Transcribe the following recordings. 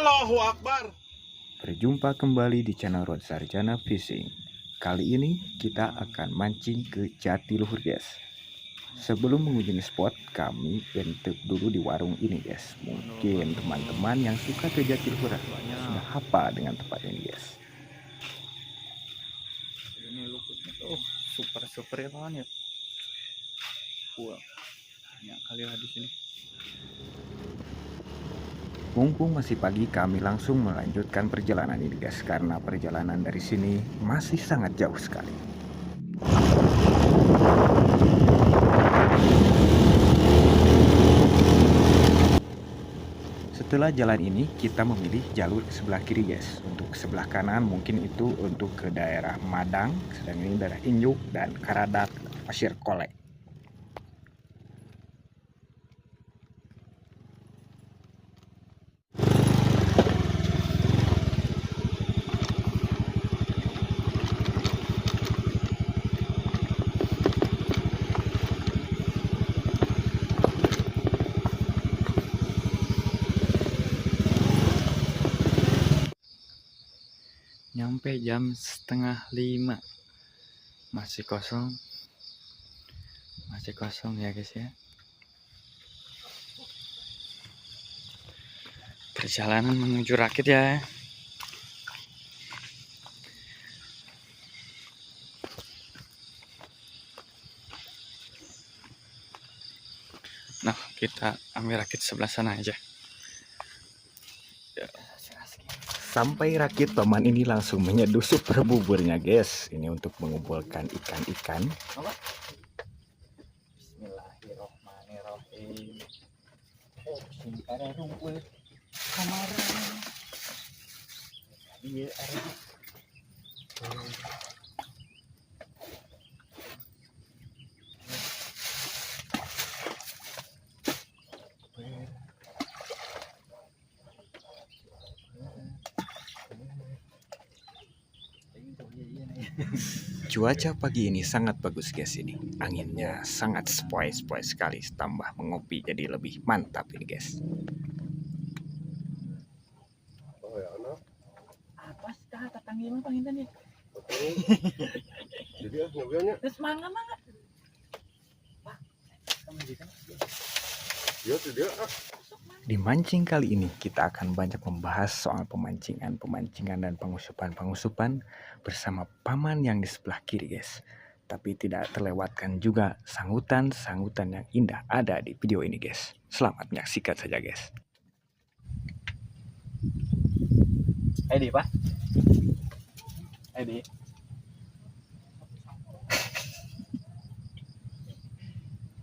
Allahu Akbar. Berjumpa kembali di channel Rod Sarjana Fishing. Kali ini kita akan mancing ke Jatiluhur, guys. Sebelum mengunjungi spot, kami intip dulu di warung ini, guys. Mungkin teman-teman yang suka ke Jatiluhur sudah hafal dengan tempat ini, guys. Ini luputnya tuh super super ya kawan ya. Wah, banyak kali lah di sini. Mumpung masih pagi, kami langsung melanjutkan perjalanan ini, guys, karena perjalanan dari sini masih sangat jauh sekali. Setelah jalan ini, kita memilih jalur ke sebelah kiri, guys. Untuk sebelah kanan mungkin itu untuk ke daerah Madang, sedang ini daerah Injuk dan Karadak, Pasir Kolek. Nyampe jam 4:30, masih kosong, masih kosong ya guys ya. Perjalanan menuju rakit ya. Nah, kita ambil rakit sebelah sana aja. Sampai rakit, paman ini langsung menyeduh super buburnya, guys. Ini untuk mengumpulkan ikan-ikan. Bismillahirrohmanirrohim. Oh, singkara rumput kamaran. Iya, ada. Cuaca pagi ini sangat bagus, guys. Ini anginnya sangat sepoi-sepoi sekali, tambah mengopi jadi lebih mantap ini, guys. Oh ya, anak. Apa sih tatanggi mah panginten ya? Jadi ah nyobiannya. Terus mangga mangga. Pak, kamu juga. Ya tidak ah. Di mancing kali ini kita akan banyak membahas soal pemancingan-pemancingan dan pengusupan-pengusupan bersama paman yang di sebelah kiri, guys. Tapi tidak terlewatkan juga sanggutan-sanggutan yang indah ada di video ini, guys. Selamat menyaksikan saja, guys. Edi, Pak. Edi.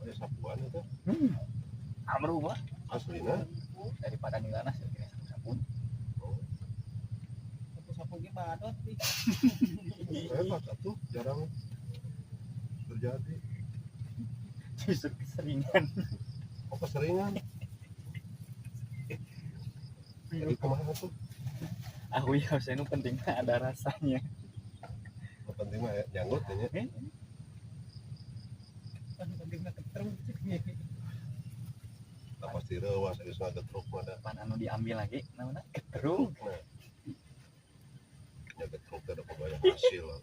Ada sapuan itu. Amru, Pak. Aslinya daripada nilana sih ini sapu-sapu. Sapu-sapu ge badot nih. Hebat atuh, jarang terjadi. Justru keseringan. Oh, keseringan. Jadi kemana tuh? Aku ya, saya nu penting mah ada rasanya. Yang penting mah ya, janggut ya. Eh? Yang penting mah ketruk. Nah, pasti rewas geus ngagetruk mah da. Pan anu diambil lagi naonna? Getruk. Nah. Ya getruk teh ada banyak hasil.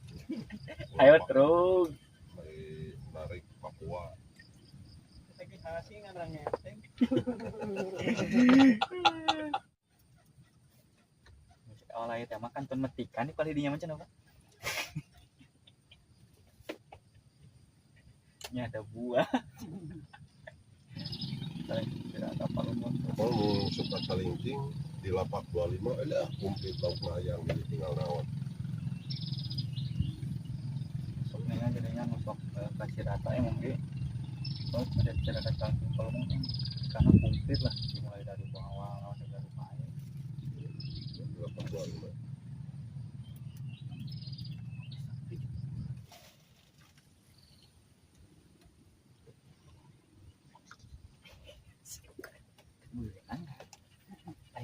Ayo truk. Dari narik Papua. Lagi hasil ngarang ngeteng. Awal teh makan tun metikan di paling dinya macam apa? Ini ada buah. Kalau mau suka calingcing di lapak 25 ada kumplit lauk mayang jadi tinggal naon. Sok nengah jadinya nusok kasih rata emang ge. Oh, ada cara calingcing kalau mungkin karena kumplit lah dimulai dari bawah lawan dari rumah. Di lapak 25.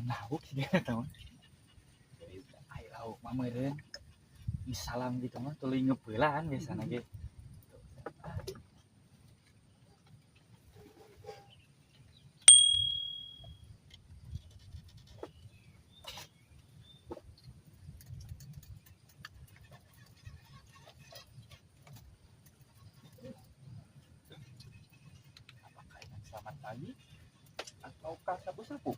Lauk sih dia tahu. Jadi ai lauk mah meureun. Salam gitu mah tuluy ngepeulaan biasana ge. lagi ataukah sapu-sapu?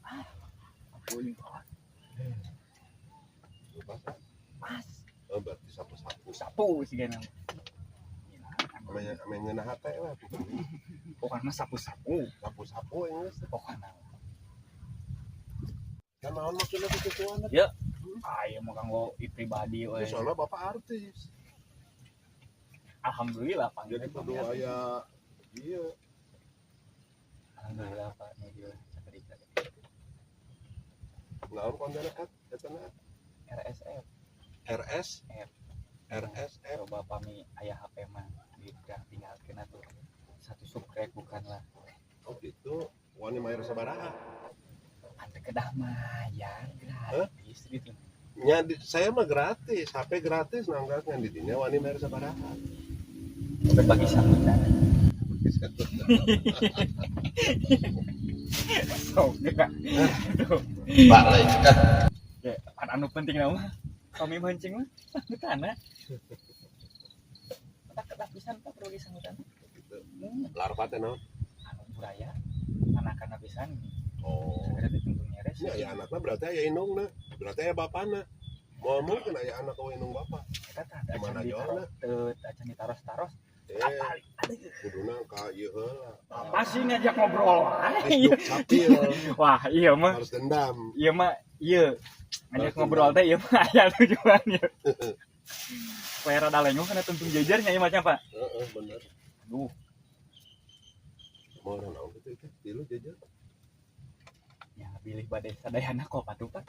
Ah, pas. Oh, berarti sapu-sapu. Sapu sih kan. Ame ngeunah hate lah pokoknya sapu-sapu. Sapu-sapu geus pokoknya. Kan naon maksudna kituan? Ya. Aya mah kanggo pribadi we. Soalnya bapak artis. Alhamdulillah Pak. Jadi kudu aya ieu. Alhamdulillah Pak nu sakedika. Naon kontenna eta na? RSF. RS F. RSF. Coba pami aya HP mah ditinggalkeun atuh. Satu subscribe bukanlah. Oh gitu. Wani mayar sabaraha? Ante kedah mayar gratis gitu. Nya saya mah gratis, HP gratis nanggas ngan di dinya wani mayar sabaraha. Berbagi sambutan. Sok geura. Pak lain kan. Ya, pan anu penting mah. Kami mancing mah sambutanna. Tak kedah pisan Pak berbagi sambutan. Gitu. Larva teh naon? Anu buraya anak-anak pisan. Oh. Segera ditunggu nyeres. Ya, aya anakna berarti aya indungna, berarti aya bapana. Moal mungkin aya anak eueuh indung bapa. Eta tah Gimana acan jawabna? teu acan ditaros-taros. Kuduna ka ieu heula. Apa sih ngajak ngobrol wae? Capil. Wah, iya mah. Harus dendam. Iya mah, iya. Ngajak ngobrol teh ieu mah aya tujuan ieu. Supaya rada lenguh kana tuntung jajarnya ieu macam Pak. Heeh, bener. Aduh. Mau naon kitu teh? Tilu jajar. Ya bilih bade sadayana kok patuh Pak.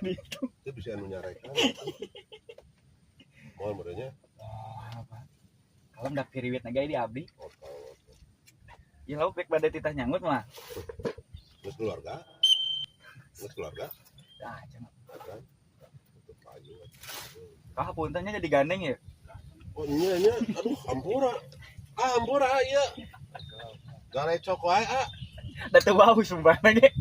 Gitu. Itu bisa anu nyarekan. Moal merenya. Oh, apa? Kalem dak piriwit naga di abdi. Oh, Ya lauk rek bade titah nyanggut mah. Terus keluarga. Terus keluarga. Ah, cenah. Kan. Tutup payu. Kah puntennya jadi gandeng ya? Oh nya nya, aduh hampura. Ah hampura ieu. Galecok wae ah. Da teu bau sumpah ge.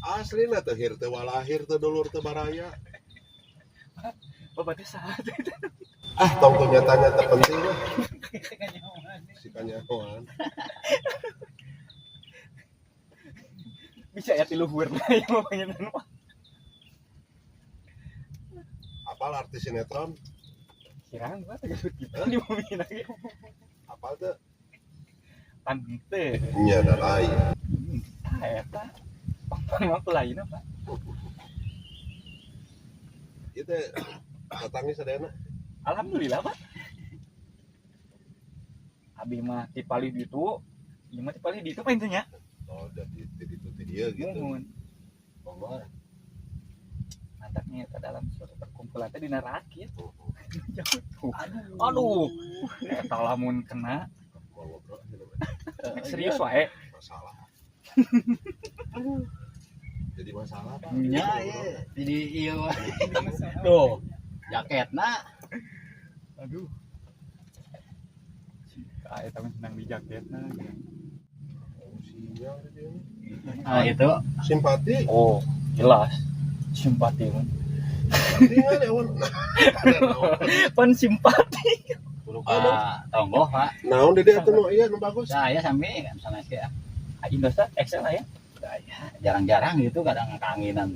Aslina teh hir teu walahir teu dulur teu baraya. Bapak teh saha teh? Ah tong teu nyatanya teu penting lah. Si kanyahoan. Bisa ya ti luhur ieu mah panginten mah. Apal artis sinetron? Kirang Pak teh geus kitu di bumi lagi. Apal teu? Pan teu. Nya da lain. Tah eta. Pang mah lain apa? Ieu teh datangnya sadayana. Alhamdulillah Pak. Abi mah ti palih ditu, ieu mah ti palih ditu Pak intinya. Oh, jadi ti ditu ti dieu gitu. Muhun. Monggo. Mantapnya eta dalam suatu perkumpulan teh dina rakit. Jauh tuh. Aduh. Eta lamun kena Mau ngobrol serius wae. Masalah. Jadi masalah Pak. Nya ieu jadi ieu mah. Tuh, jaketna. Aduh. Ka eta mah senang di jaketna. Oh, sinyal dia ini. Nah, itu Simpati. Oh, jelas. Simpati mah. Tinggal ya, Wan. Pan simpati. kudu ka tonggoh, Pak. Naon dede atuh nu ieu nu bagus. Saya sami kan sama sih ya. Indosat XL lah ya. Jarang-jarang gitu kadang keanginan.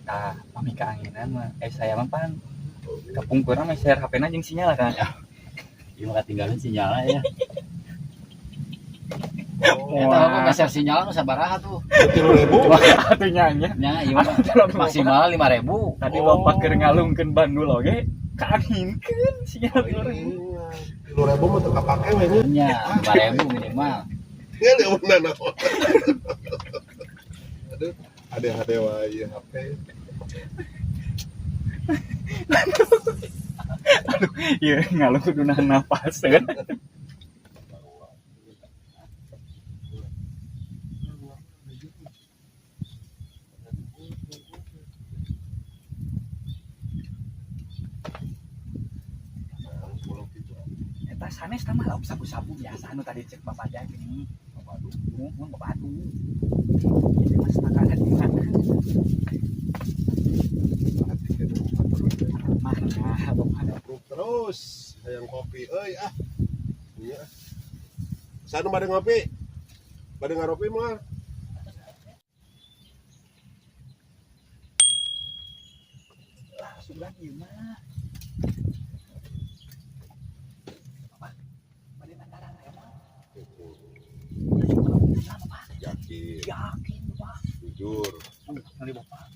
Tah, pami keanginan mah. Saya mah pan kapungkurna mah share HP-na jeung sinyal kan. Ieu mah ketinggalan sinyalnya ya. Oh, Eta mah meser sinyal nu sabaraha tuh. 3.000. Atuh nya nya. Nya ieu mah maksimal 5.000. Tadi bapak keur ngalungkeun bandul oge kaanginkeun sinyal urang. 3.000 mah teu kapake we nya. Nya 5.000 minimal. Nya leuweuna naon. Aduh, ade-ade wae ieu HP. Aduh, ieu ngalung kudu nahan napas kan. Eta sanes tah mah lauk sabu-sabu biasa anu tadi cek bapak teh gini. Bapak aduh, mun bapak aduh. Ieu mah sepakat di mana? Nah, bapak. Capruk terus hayang kopi euy ah. Iya. Sanu bade ngopi? Bade ngaropi moal? Langsung lagi mah. Bapak, bade lantaran aya mah. Bapak. Yakin, Yakin, Bapak. jujur. Nanti bapak.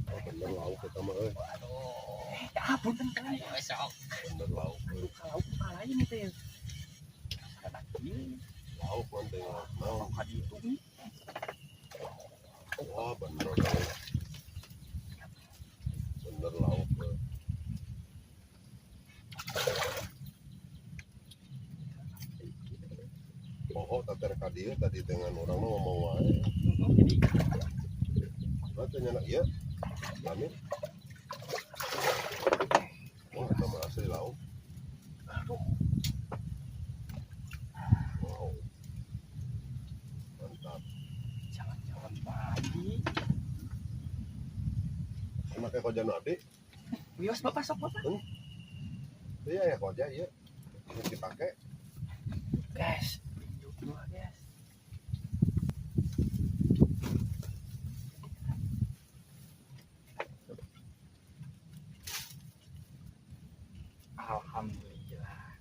Oh, bener lauk eta mah euy. Ya ampun kan. Bener lauk. Euy. Kalau lain itu ya. Lauk mah teh lauk naon. Tadi itu nih. Wah, bener lauk. Bener lauk. Euy. Poho tater ka dieu tadi dengan urang mah ngomong wae. Jadi Wah, teh nyanak ieu. Amin. Wah, eta mah asli lauk. Aduh. Wow. Mantap. Jalan-jalan pagi. Make koja nu abdi? Wios bapak sok bapak. Iya ya koja ieu. Geus dipake. Guys, tunjuk dua guys. Alhamdulillah.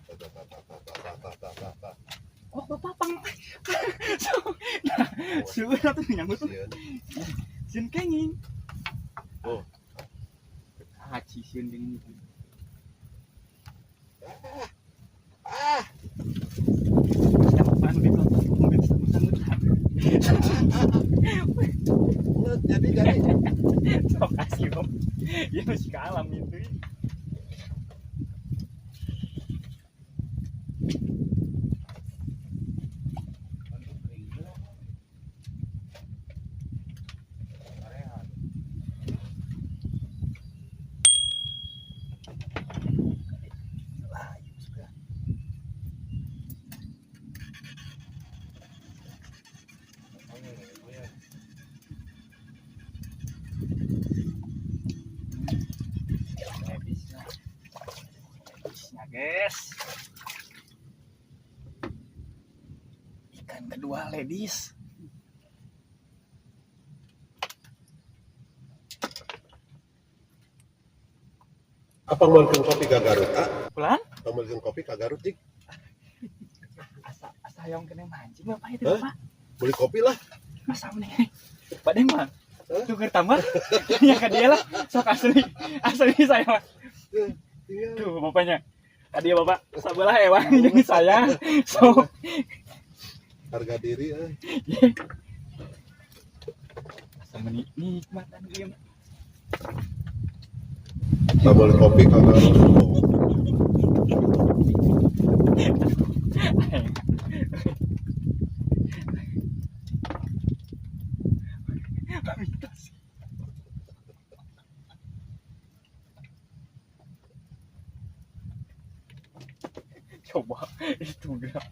Tah tah tah tah tah tah tah tah tah. Oh bapak pang. Nah, sudah tuh nyangkut tuh. Sieun. Sieun kenging. Oh. Haci sieun kenging. Ah, jadi jadi. Sok kasih om. Ya masih kalam itu. Guys, ikan kedua ladies. Apa meulikeun kopi ka Garut, ah? Pulang? Apa meulikeun kopi ka Garut, Jik? Asa asa yang kena mancing bapak itu Hah? bapak. Beli kopi lah. Masa nih? Pak Deng mah. Hah? Tuker tambah. Ya ke dia lah. Sok asli. Asli saya mah. Iya. Tuh bapaknya. Tadi ya bapak sebelah hewan jeung saya. Sok. Harga diri euy. Asa meni nikmatan ieu mah. Kita beli kopi ka Garut. Coba itu enggak.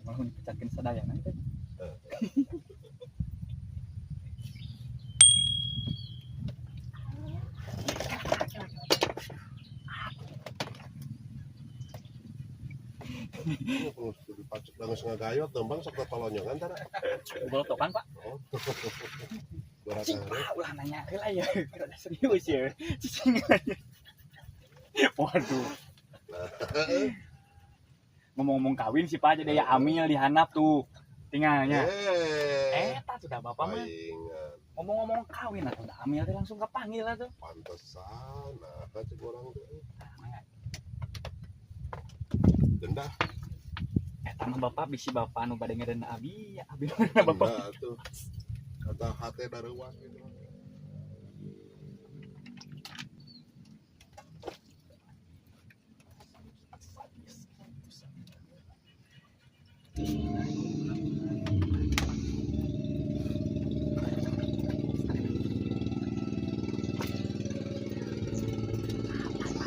Mau dipecakin sadayana itu. Kalau dipacek geus ngagayot dong sok tolonyogan tara. Golotokan, Pak. Oh. Berat Cing, Pak, ulah nanya heula ya. Rada serius ya. Cicing. Waduh. Ngomong-ngomong kawin sih Pak, jadi ya amil dihanap tuh. Tinggalnya. Eta sudah bapak mah. Ngomong-ngomong kawin atau udah amil teh langsung kepanggil lah tuh. Pantesan, nah cek urang teh. Denda. Eta mah bapak bisi bapak anu bade ngeureun abi, abi nu bapak. Denda tuh. Kata hate dareuas gitu.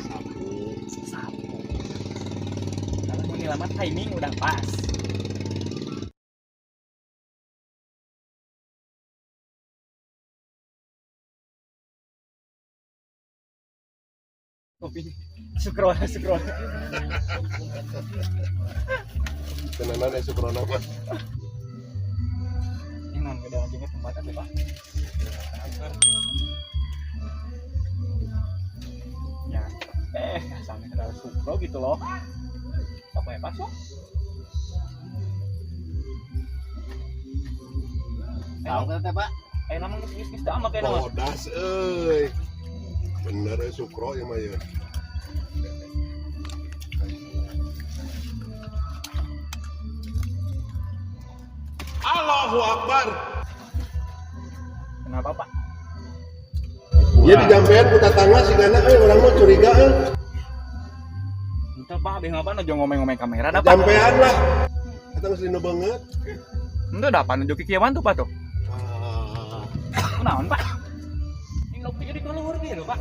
Sapu. Sapu. Kalau mau nyelamat timing udah pas. Kopi. Sukrona, sukrona. Tenanan sukrona mah. Ini non beda mancingnya tempat apa, Pak? Ya. Sampai ke dalam sukro gitu loh. Apa ya, Pak? Tahu kan teh, Pak? Namang geus-geus teu amat nama. Bodas euy. Bener euy sukro ieu mah ya. Allahu Akbar. Kenapa, Pak? Ya dijampean ku tatangga sigana euy urang mah curiga euy. Entah Pak, abis ngapa nojo ngomeng-ngomeng kamera dah, Pak. Jampean lah. Eta geus dina banget. Entah dah apa nojo kikieuan tuh, Pak tuh. Kunaon, Pak? Ini lauk jadi keluar gitu, Pak.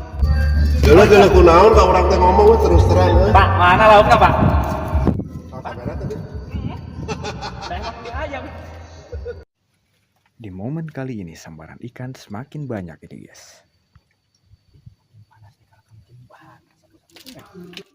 Geuleuh kunaon ka urang teh ngomong terus terang euy. Pak, mana lauknya, Pak? Kamera tadi. Saya emang ayam. Di momen kali ini sambaran ikan semakin banyak ini guys. Panas nih kalau kencing banget.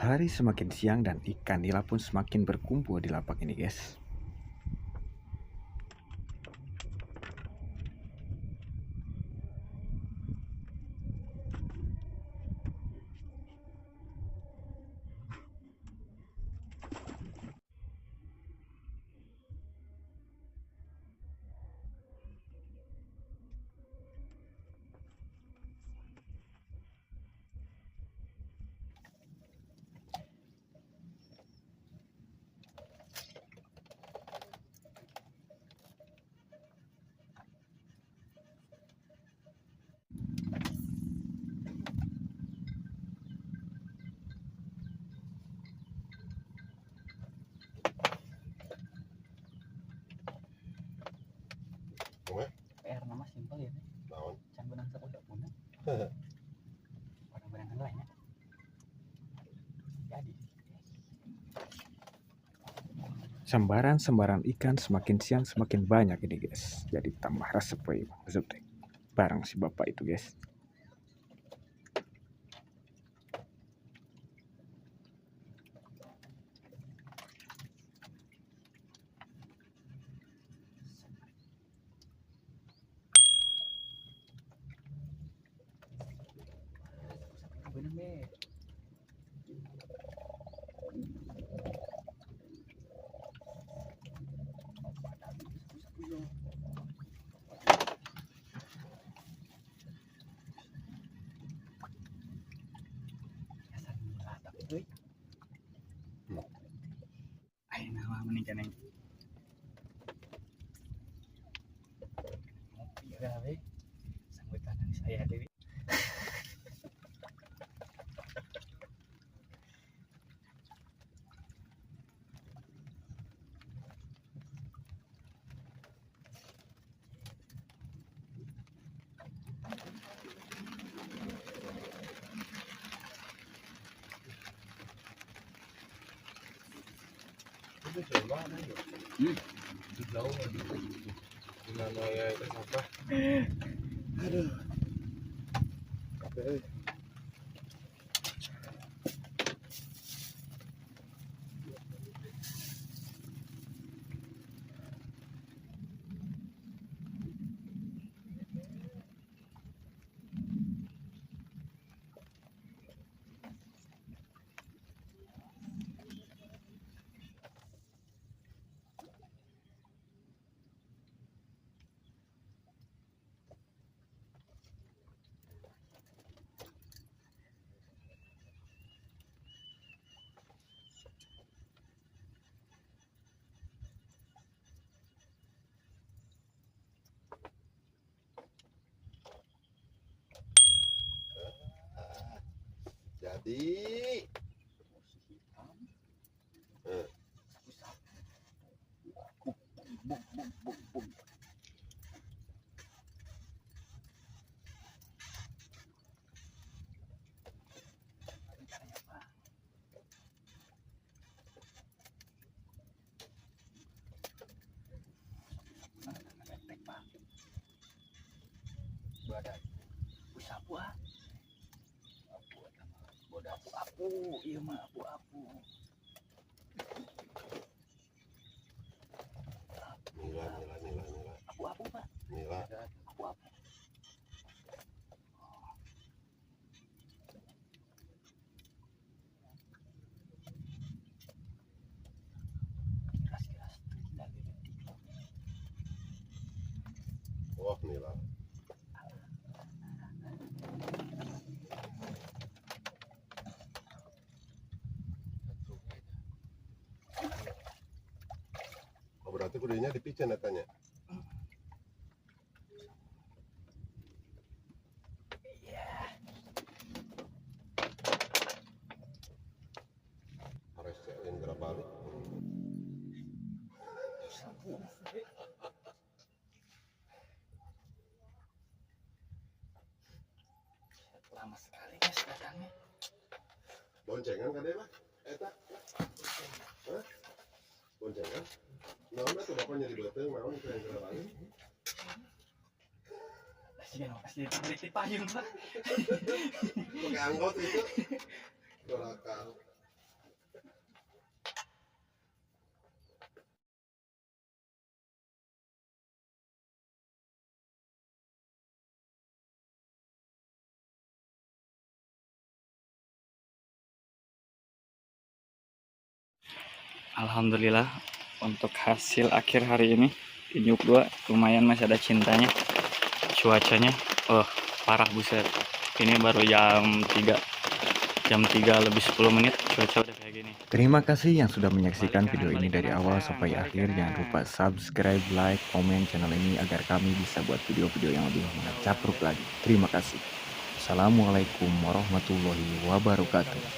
Hari semakin siang dan ikan nila pun semakin berkumpul di lapak ini guys. PR nama simpel ya. Naon? Can benang sakuda puna. Orang benang lainnya. Jadi. Sambaran-sambaran ikan semakin siang semakin banyak ini guys. Jadi tambah resep we Bang teh. Bareng si bapak itu guys. Benang deh. Ayo nama mending keneng. Ngopi gawe. Sambutan saya deui. Hmm. Aduh. Capek euy. Jadi Apu, iya mah apu-apu. Nila, nila, nila, nila. Apu-apu, Pak. Nila. Apu-apu. Keras-keras Wah, nila. Oh, berarti kudunya dipicen datanya. Harus Indra balik. Lama sekali guys datangnya. Boncengan kan deh, Pak? Eta. Hah? Boncengan? Naon atuh bapak nyari beuteung naon itu yang balik? Pasti di payung, Pak. Pakai angkot itu. Dorakal. Alhamdulillah untuk hasil akhir hari ini di Nyuk 2 lumayan masih ada cintanya. Cuacanya parah buset. Ini baru jam 3. Jam 3 lebih 10 menit cuaca udah kayak gini. Terima kasih yang sudah menyaksikan Balik video kanan, ini balik dari kanan, awal sayang, sampai balik akhir. Jangan kanan. lupa subscribe, like, komen channel ini agar kami bisa buat video-video yang lebih mencapruk lagi. Terima kasih. Assalamualaikum warahmatullahi wabarakatuh.